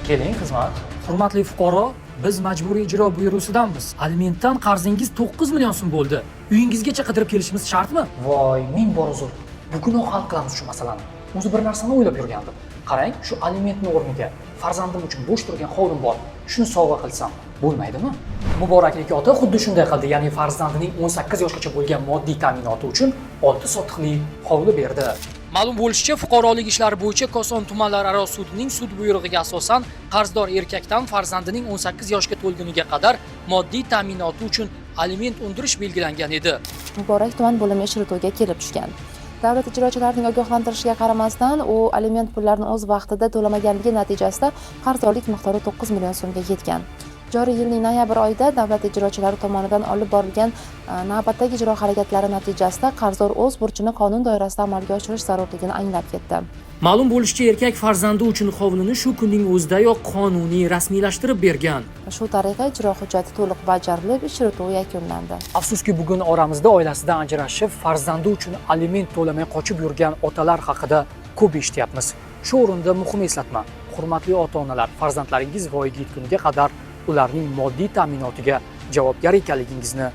Keling, xizmat. Hurmatli fuqaro, biz Majburiy ijro byurosidanmiz. Alimentdan qarzingiz 9 million so'm bo'ldi. Uyingizgacha qidirib kelishimiz shartmi? Voy, ming bor uzr. Bugunoq hal qilamiz shu masalani. O'zi bir narsani o'ylab yurgandim. Qarang, shu alimentni o'rniga farzandim uchun bo'sh turgan hovlim bor. Shuni sovg'a qilsam bo'lmaydimi? Muboraklik ota xuddi shunday qildi, ya'ni farzandining 18 yoshgacha bo'lgan moddiy ta'minoti uchun 6 sotixli hovli berdi. Ma'lum bo'lishicha, fuqarolik ishlari bo'yicha Koson tumanlararo sudining sud buyrug'iga asosan qarzdor erkakdan farzandining 18 yoshga to'lguniga qadar moddiy ta'minoti uchun aliment undirish belgilangan edi. Muborak tuman bo'limi ish yurituviga kelib tushgan. Davlat ijrochilarining ogohlantirishiga qaramasdan, u aliment pullarini o'z vaqtida to'lamaganligi natijasida qarzdorlik miqdori 9 million so'mga yetgan. Joriy yilning noyabr oyida davlat ijrochilari tomonidan olib borilgan navbatdagi ijro harakatlari natijasida qarzdor o'z burchini qonun doirasida amalga oshirish zarurligini anglab yetdi. Ma'lum bo'lishicha, erkak farzandi uchun hovlini shu kunning o'zidayoq qonuniy rasmiylashtirib bergan. Shu tariqa ijro hujjati to'liq bajarilib, ish yurituvi yakunlandi. Afsuski, bugun oramizda oilasidan ajrashib, farzandi uchun aliment to'lamay qochib yurgan otalar haqida ko'p eshityapmiz. Shu o'rinda muhim eslatma: hurmatli ota-onalar, farzandlaringiz voyaga yetguniga qadar ularning moddiy ta'minotiga javobgar ekanligingizni